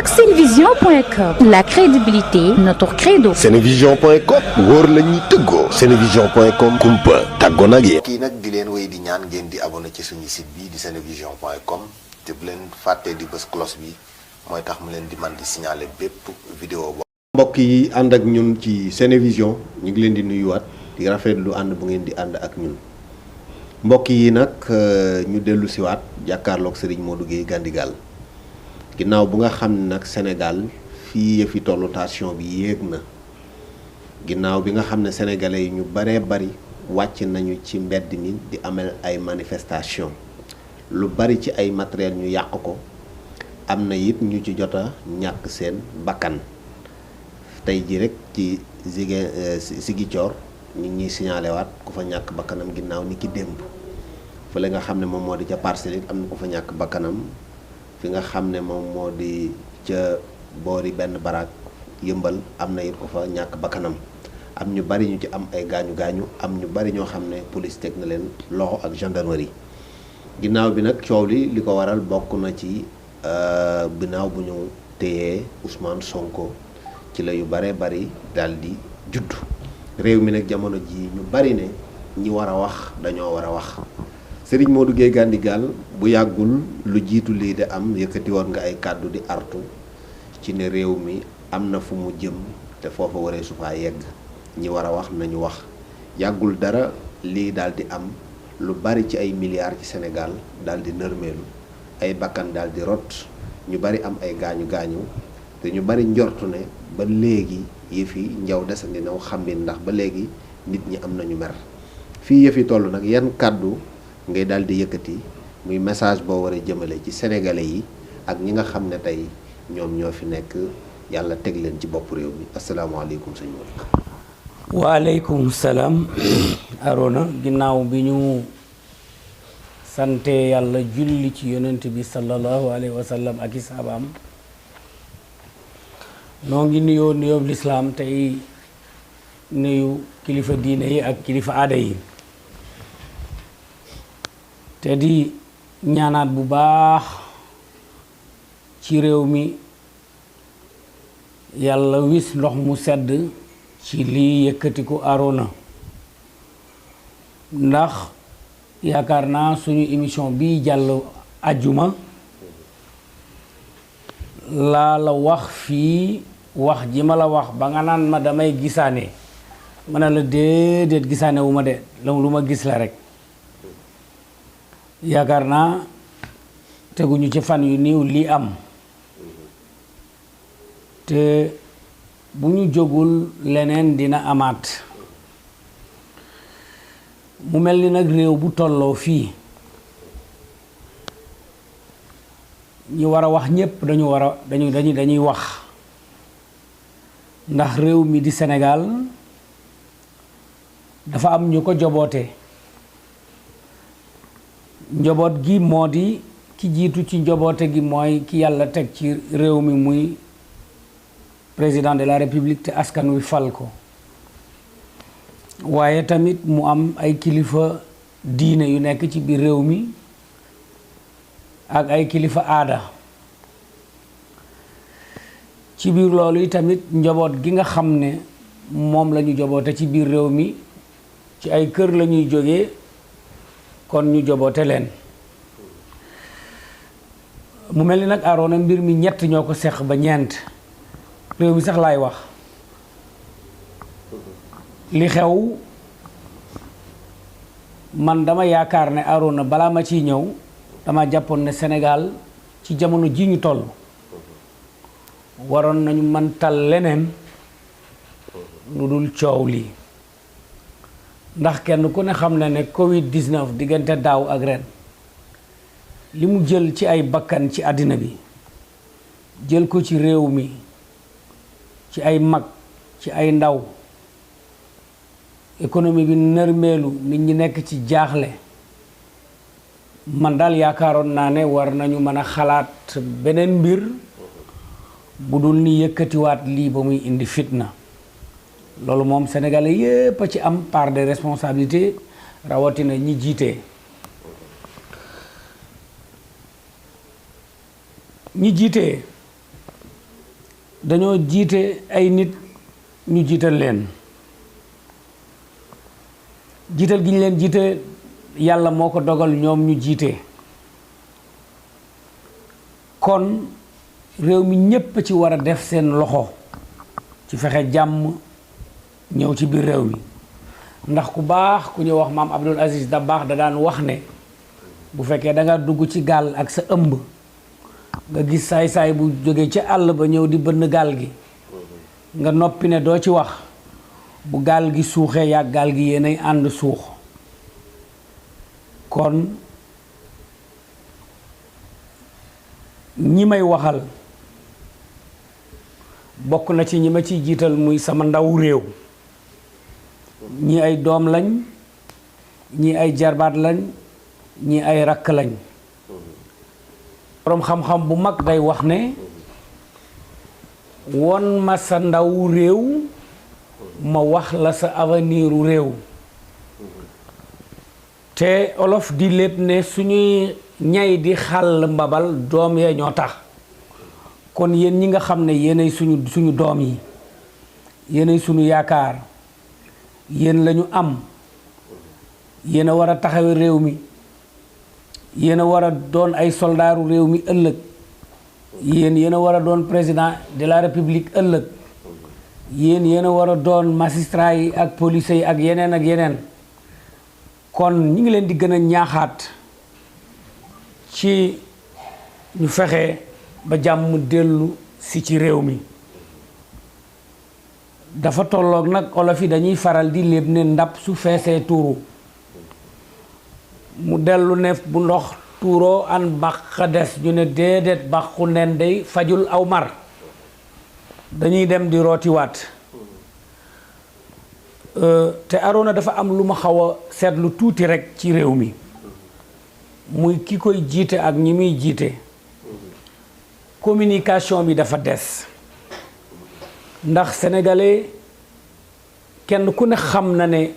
ak senevision.com. La crédibilité, notre credo. senevision.com wóor la ñuy tëggoo. senevision.com kumpa tàggoo nag yéen. kii nag di leen wéy di ñaan ngeen di abonné ci suñu site bi di senevision.com te bu leen fàttee di bës cloche bi mooy tax mu leen di man di signaler bépp vidéo boobu. mbokk yi ànd ak ñun ci Senevision ñu ngi leen di nuyuwaat di rafetlu ànd bu ngeen di ànd ak ñun mbokk yi nag ñu dellu siwaat jàkkaarloog Serigne Modou Gueye Gandigal ginnaaw bu nga xam ne nag Sénégal fii yëfi tollu tension bi yéeg na ginnaaw bi nga xam ne sénégalais yi ñu baree bari wàcc nañu ci mbedd mi di amal ay manifestation lu bari ci ay matériel ñu yàq ko am na it ñu ci jot a ñàkk seen bakkan tey ji rek ci Ziguinchor ñu ngi ñuy signalé waat ku fa ñàkk bakkanam ginnaaw ni ki démb fële nga xam ne moom moo di ca Parcelles it am na ku fa ñàkk bakkanam fi nga xam ne moom moo di ca boori benn baraak Yëmbal am na it ku fa ñàkk bakkanam am ñu bari ñu ci am ay gaañu gaañu am ñu bari ñoo xam ne police teg na leen loxo ak gendarmerie ginnaaw bi nag coow li ko waral bokk na ci ginnaaw bu ñu téyee Ousmane Sonko ci la yu baree bari daal di judd réew mi nag jamono ji ñu bari ne ñi war a wax dañoo war a wax Serigne Modou Gueye Gandigal bu yàggul lu jiitu lii de am yëkkati woon nga ay kàddu di artu ci ne réew mi am na fu mu jëm te foofa waree su faa yegg ñi war a wax nañu wax yàggul dara lii daal di am lu bari ci ay milliards ci Sénégal daal di nërmeelu ay bakkan daal di rot ñu bari am ay gaañu gaañu te ñu bari njortu ne ba léegi yëfi njaw desandi naw xambin ndax ba léegi nit ñi am nañu mer fii yëfi toll nag yan kàddu ngay daal di yëkkati muy message boo war a jëmale ci sénégalais yi ak ñi nga xam ne tey ñoom ñoo fi nekk yàlla teg leen ci bopp réew mi asalaamaaleykum sëñ Modou. waaleykum salaam Arona ginnaaw bi ñu sante yàlla julli ci yonent bi sallallahu alayhi wa sallam ak i saabaam noo ngi nuyoo lislaam tey nuyu kilifa diine yi ak kilifa aada yi te di ñaanaat bu baax ci réew mi yàlla wis ndox mu sedd ci lii yëkkatiku Arona ndax yaakaar naa suñu émission bi jàll ajjuma laa la wax fii wax ji ma la wax ba nga naan ma damay gisaane ma ne la déedéet gisaane wu ma de lu ma gis la rek yaakaar naa teguñu ci fan yu néew lii am te bu ñu jógul leneen dina amaat mu mel ni nag réew bu tolloo fii ñi war a wax ñépp dañuy wax ndax réew mi di Sénégal dafa am ñu ko joboote njoboot gi moo di ki jiitu ci njoboote gi mooy ki yàlla teg ci réew mi muy président de la république te askan wi fal ko waaye tamit mu am ay kilifa diine yu nekk ci biir réew mi ak ay kilifa aada ci biir loolu yi tamit njaboot gi nga xam ne moom la ñu joboote ci biir réew mi ci ay kër la ñuy jógee kon ñu joboote leen mu mel ni nag Arona mbir mi ñett ñoo ko seq ba ñeent réew mi sax laay wax li xew man dama yaakaar ne Arona balaa ma ciy ñëw dama jàppoon ne Sénégal ci jamono ji ñu toll waroon nañu mën tal leneen lu dul coow lii ndax kenn ku ne xam na ne Covid 19 diggante daaw ak ren li mu jël ci ay bakkan ci àddina bi jël ko ci réew mi ci ay mag ci ay ndaw économie bi nërmeelu nit ñi nekk ci jaaxle man daal yaakaaroon naa ne war nañu mën a xalaat beneen mbir bu dul ni yëkkatiwaat lii ba muy indi fitna loolu moom sénégalais yépp a ci am part de responsabilité rawatina ñi jiite ñi jiite dañoo jiite ay nit ñu jiital leen jiital gi ñu leen jiite yàlla moo ko dogal ñoom ñu jiite kon réew mi ñépp ci war a def seen loxo ci fexe jàmm ñëw ci biir réew mi ndax ku baax ku ñu wax maam Abdul Aziz Dabakh da daan wax ne bu fekkee da nga dugg ci gaal ak sa ëmb nga gis saay-saay bu jóge ca àll ba ñëw di bënn gaal gi nga noppi ne doo ci wax bu gaal gi suuxee yàgg gaal gi yéenay ànd suux kon ñi may waxal bokk na ci ñi ma ciy jiital muy sama ndaw réew ñi ay doom lañ ñi ay jarbaat lañ ñi ay rakk lañ boroom xam-xam bu mag day wax ne won ma sa ndaw réew ma wax la sa aveniru réew te olof di lépp ne suñuy ñay di xàll mbabal doom yee ñoo tax kon yéen ñi nga xam ne yéenay suñu doom yi yéenay suñu yaakaar yéen lañu am yéen a war a taxawe réew mi yéen a war a doon ay soldaaru réew mi ëllëg yéen a war a doon président de la république ëllëg yéen a war a doon magistrat yi ak police yi ak yeneen kon ñi ngi leen di gën a ñaaxaat ci ñu fexe ba jàmm dellu si ci réew mi dafa tolloog nag olof yi dañuy faral di léeb ne ndab su feesee tuuru mu dellu ne bu ndox tuuroo an bàq des ñu ne déedéet bàqu nen day fajul aw mar dañuy dem di rootiwaat te Arona dafa am lu ma xaw a seetlu tuuti rekk ci réew mi muy ki koy jiite ak ñi muy jiite communication bi dafa des ndax sénégalais kenn ku ne xam na ne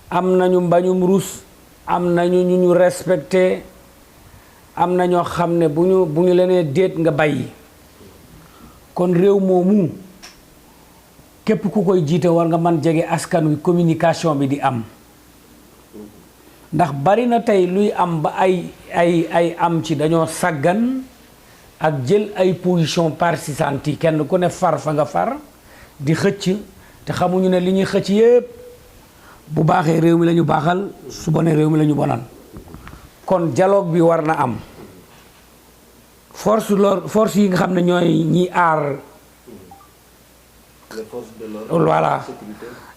am nañu mbañum rus am nañu ñu respecté am na ñoo xam ne bu ñu lenee déet nga bàyyi kon réew moomu képp ku koy jiite war nga mën jege askan wi communication bi di am ndax bari na tey luy am ba ay am ci dañoo sàggan ak jël ay position partisane yi kenn ku ne far fa nga far di xëcc te xamuñu ne li ñuy xëcc yépp bu baaxee réew mi la ñu baaxal su bonee réew mi la ñu bonal kon dialogue bi war na am force yi nga xam ne ñooy ñiy aar voilà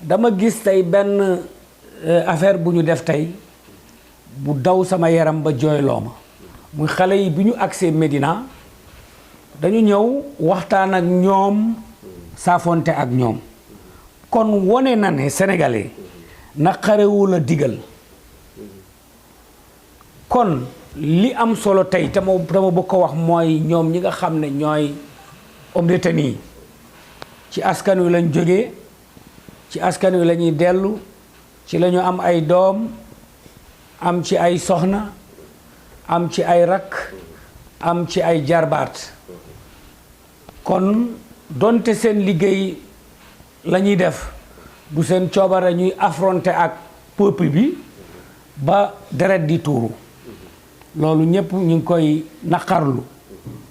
dama gis tey benn affaire bu ñu def tey bu daw sama yaram ba jooyloo ma muy xale yi bi ñu agsee Médina dañu ñëw waxtaan ak ñoom saafonte ak ñoom kon wone na ne sénégalais naqarewul a digal kon li am solo tey te ma bëgg ko wax mooy ñoom ñi nga xam ne ñooy homme de tenue ci askan wi lañ jógee ci askan wi la ñuy dellu ci la ñu am ay doom am ci ay soxna am ci ay rakk am ci ay jarbaat kon donte seen liggéey la ñuy def du seen coobare ñuy affronter ak peuple bi ba deret di tuuru loolu ñëpp ñu ngi koy naqarlu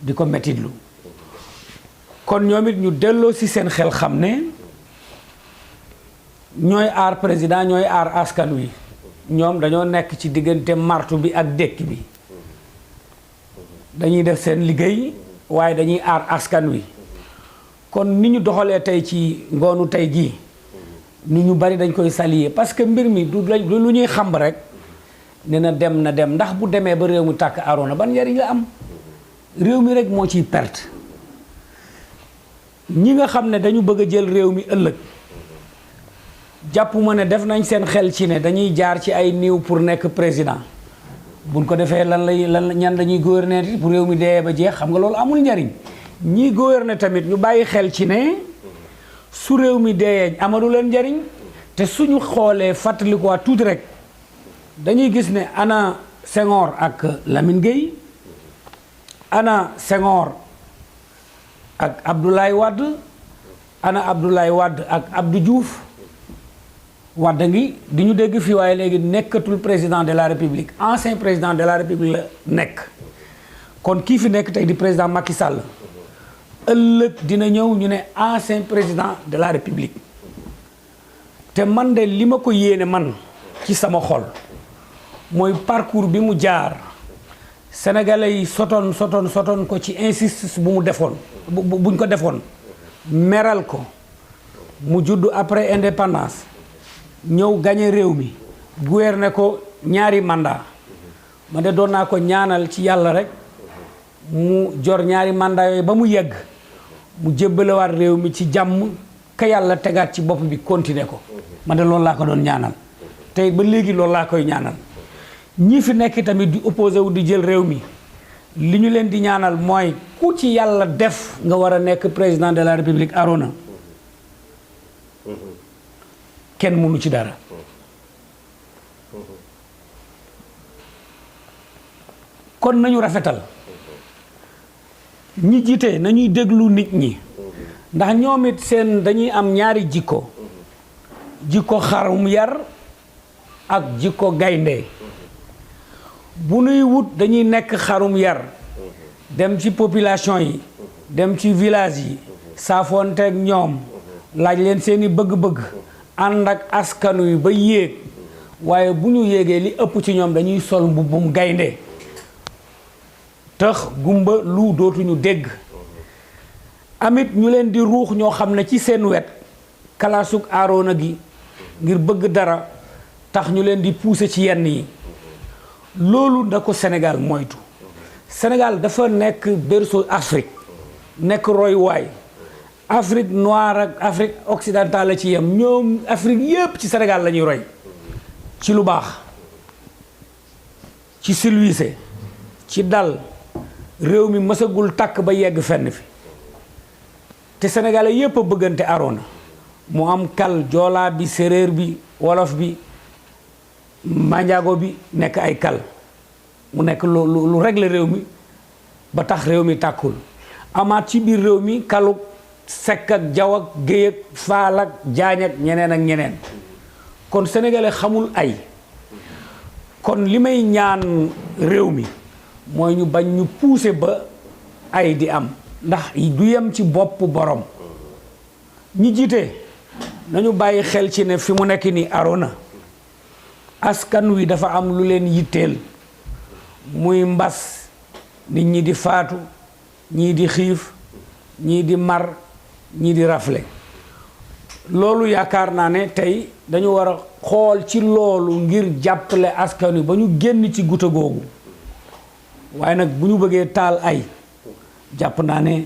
di ko metitlu kon ñoom it ñu delloo ci seen xel xam ne ñooy aar président ñooy aar askan wi ñoom dañoo nekk ci diggante martu bi ak dékk bi dañuy def seen liggéey waaye dañuy aar askan wi kon ni ñu doxalee tey ci ngoonu tey jii ni ñu bari dañ koy saluer parce que mbir mi du lu ñuy xam rek ne na dem ndax bu demee ba réew mi tàkk Arona ban njariñ la am réew mi rek moo ciy perte ñi nga xam ne dañu bëgg a jël réew mi ëllëg jàpp ma ne def nañ seen xel ci ne dañuy jaar ci ay niiw pour nekk président buñ ko defee lan ñan dañuy gouverner pour réew mi dee ba jeex xam nga loolu amul njariñ ñii gouverner tamit ñu bàyyi xel ci ne su réew mi dee amalu leen njariñ te suñu xoolee fàttalikuwaat tuuti rek dañuy gis ne ana Senghor ak Lamine Gueye ana Senghor ak Abdoulaye Wade ana Abdoulaye Wade ak Abdou Diouf Wade ngi di ñu dégg fii waaye léegi nekkatul président de la république ancien président de la république la nekk kon kii fi nekk tey di président Macky Sall ëllëg dina ñëw ñu ne ancien président de la république te man de li ma ko yéene man ci sama xol mooy parcours bi mu jaar sénégalais yi sotoon ko ci insistance bu mu defoon buñ ko defoon meral ko mu judd après indépendance ñëw gagné réew mi gouverner ko ñaari mandat ma de doon naa ko ñaanal ci yàlla rek mu jor ñaari mandat yooyu ba mu yegg mu jébbalewaat réew mi ci jàmm ka yàlla tegaat ci bopp bi continuer ko ma de loolu laa ko doon ñaanal tey ba léegi loolu laa koy ñaanal ñi fi nekk tamit di opposé wu di jël réew mi li ñu leen di ñaanal mooy ku ci yàlla def nga war a nekk président de la république Arona kenn mënu ci dara kon nañu rafetal ñi jiite nañuy déglu nit ñi ndax ñoom it seen dañuy am ñaari jikko xarum yar ak jikko gaynde bu nuy wut dañuy nekk xarum yar dem ci population yi dem ci village yi saafoonteeg ñoom laaj leen seeni bëgg-bëgg ànd ak askan wi ba yéeg waaye bu ñu yéegee li ëpp ci ñoom dañuy sol mbubbum gaynde tax gumba lu dootuñu dégg amit ñu leen di ruux ñoo xam ne ci seen wet kalaasug Arona gi ngir bëgg dara tax ñu leen di pousser ci yenn yi loolu da ko Sénégal moytu Sénégal dafa nekk berceau Afrique nekk royuwaay Afrique noire ak Afrique occidentale la ci yem ñoom Afrique yépp ci Sénégal la ñuy roy ci lu baax ci silwise ci dal réew mi mësagul tàkk ba yegg fenn fi te sénégalais yépp a bëggante Arona mu am kal joolaa bi séréer bi wolof bi manjaago bi nekk ay kal mu nekk lu régler réew mi ba tax réew mi tàkkul amaat ci biir réew mi kalu sekk ak jaw ak géy ak faal ak jaañ ak ñeneen ak ñeneen kon sénégalais xamul ay kon li may ñaan réew mi mooy ñu bañ ñu pousser ba ay di am ndax du yem ci bopp borom ñi jiite nañu bàyyi xel ci ne fi mu nekk ni Arona askan wi dafa am lu leen yitteel muy mbas nit ñi di faatu ñii di xiif ñii di mar ñii di rafle loolu yaakaar naa ne tey dañu war a xool ci loolu ngir jàppale askan wi ba ñu génn ci guta googu waaye nag bu ñu bëggee taal ay jàpp naa ne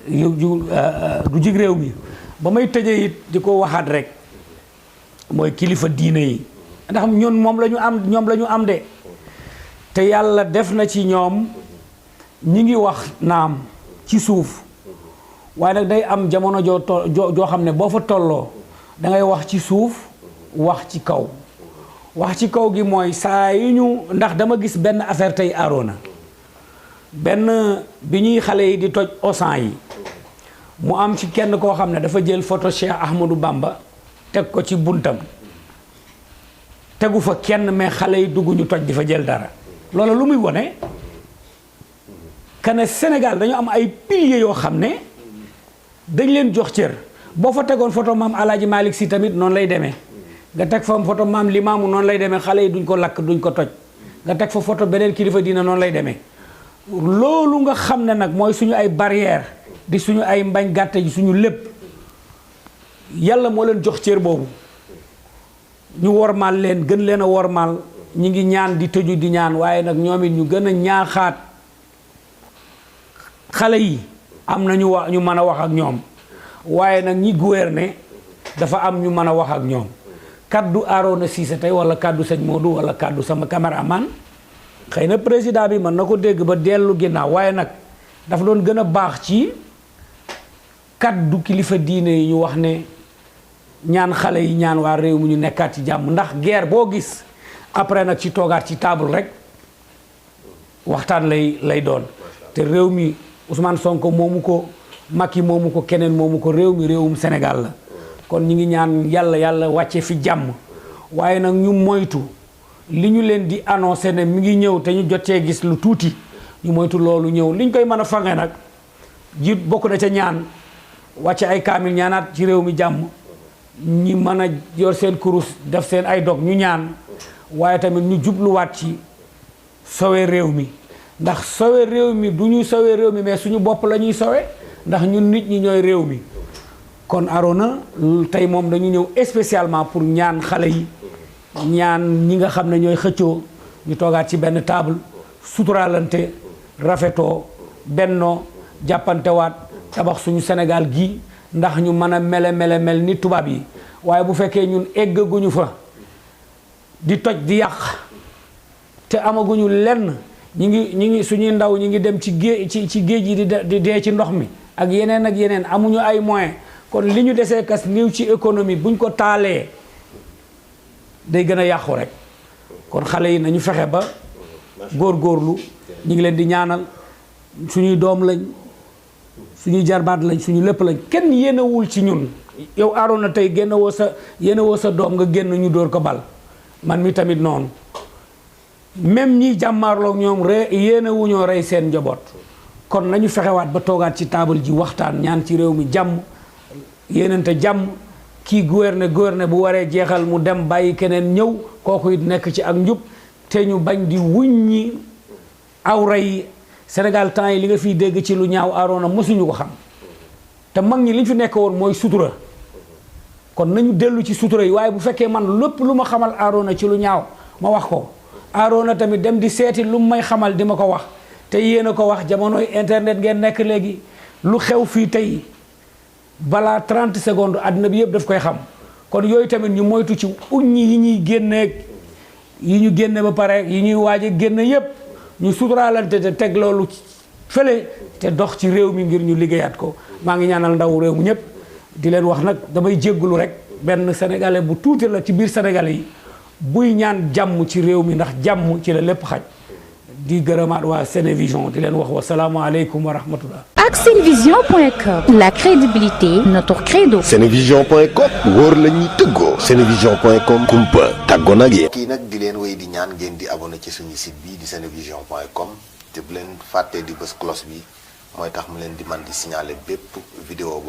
du jig réew mi ba may tëjee it di ko waxaat rek mooy kilifa diine yi ndax ñun moom la ñu am de te yàlla def na ci ñoom ñi ngi wax naam ci suuf waaye nag day am jamono joo xam ne boo fa tolloo da ngay wax ci suuf wax ci kaw wax ci kaw gi mooy saa yu ñu ndax dama gis benn affaire tey Arona benn bi ñuy xale yi di toj osan yi mu am ci kenn koo xam ne dafa jël photo Cheikh Ahmadou Bamba teg ko ci buntam tegu fa kenn mais xale yi dugg ñu toj di fa jël dara loolu lu muy wone kane Sénégal dañu am ay piliers yoo xam ne dañ leen jox cër boo fa tegoon photo maam Alaaji Malick Sy tamit noonu lay demee nga teg fa photo maam Limaamu noonu lay demee xale yi duñ ko lakk duñ ko toj nga teg fa photo beneen kilifa diina noonu lay demee loolu nga xam ne nag mooy suñu ay barrière di suñu ay mbañ gàtte ji suñu lépp yàlla moo leen jox cër boobu ñu wormaal leen gën leen a wormaal ñi ngi ñaan di tëju di ñaan waaye nag ñoom it ñu gën a ñaaxaat xale yi am na ñu mën a wax ak ñoom waaye nag ñi gouverner dafa am ñu mën a wax ak ñoom kaddu Arona Cissé tey wala kaddu sëñ Modou wala kaddu sama caméraman xëy na président bi mën na ko dégg ba dellu ginnaaw waaye nag dafa doon gën a baax ci kaddu kilifa diine yi ñu wax ne ñaan xale yi ñaan waa réew mi ñu nekkaat ci jàmm ndax guerre boo gis après nag ci toogaat ci table rek waxtaan lay doon te réew mi Ousmane Sonko moomu ko Macky moomu ko keneen moomu ko réew mi réewum Sénégal la kon ñu ngi ñaan yàlla wàcce fi jàmm waaye nag ñu moytu li ñu leen di annoncé ne mi ngi ñëw te ñu jotee gis lu tuuti ñu moytu loolu ñëw liñ koy mën a fange nag ji bokk na ca ñaan wàcce ay kaamil ñaanaat ci réew mi jàmm ñi mën a yor seen kurus def seen ay dog ñu ñaan waaye tamit ñu jubluwaat ci sowe réew mi ndax sowe réew mi du ñu sowe réew mi mais suñu bopp la ñuy sowe ndax ñun nit ñi ñooy réew mi kon Arona tey moom dañu ñëw spécialement pour ñaan xale yi ñaan ñi nga xam ne ñooy xëccoo ñu toogaat ci benn table suturaalante rafetoo bennoo jàppantewaat tabax suñu Sénégal gii ndax ñu mën a mel ni tubaab yi waaye bu fekkee ñun eggaguñu fa di toj di yàq te amaguñu lenn ñi ngi suñuy ndaw ñi ngi dem ci géej yi di dee ci ndox mi ak yeneen amuñu ay moyens kon li ñu desee kas niw ci économie buñ ko taalee day gën a yàqu rek kon xale yi nañu fexe ba góorgóorlu ñu ngi leen di ñaanal suñuy doom lañ suñuy jarbaat lañ suñu lépp lañ kenn yéenewul ci ñun yow Arona tey yéenewoo sa doom nga génn ñu dóor ko bal man mi tamit noonu même ñi jàmmaarloog ñoom yéenewuñoo rey seen njaboot kon nañu fexewaat ba toogaat ci taabal ji waxtaan ñaan ci réew mi jàmm yéenante jàmm kii gouverner bu waree jeexal mu dem bàyyi keneen ñëw kooku it nekk ci ak njub te ñu bañ di wuññi awra yi Sénégal temps yi li nga fiy dégg ci lu ñaaw Arona mosuñu ko xam te mag ñi li ñu fi nekk woon mooy sutura kon nañu dellu ci sutura yi waaye bu fekkee man lépp lu ma xamal Arona ci lu ñaaw ma wax ko Arona tamit dem di seeti lu may xamal di ma ko wax te yéen a ko wax jamonoy internet ngeen nekk léegi lu xew fii tey balaa 30 secondes àddina bi yëpp daf koy xam kon yooyu tamit ñu moytu ci uññi yi ñuy génneeg yi ñu génne ba pare yi ñuy waaj a génne yëpp ñu suturaalante te teg loolu fële te dox ci réew mi ngir ñu liggéeyaat ko maa ngi ñaanal ndaw réew mi ñëpp di leen wax nag damay jéggulu rek benn sénégalais bu tuuti la ci biir sénégalais yi buy ñaan jàmm ci réew mi ndax jàmm ci la lépp xaj di gërëmaat waa Sénévision di leen wax wa salaamualeykum wa rahmatullah. ak Senevision.com, la crédibilité notre credo. Senevision.com wóor la ñuy tëggoo. Senevision.com kumpa tàggoo nag yéen. kii nag di leen wéy di ñaan ngeen di abonné ci suñu site bii di Senevision.com te bu leen fàttee di bës cloche bi mooy tax mu leen di man di signaler bépp vidéo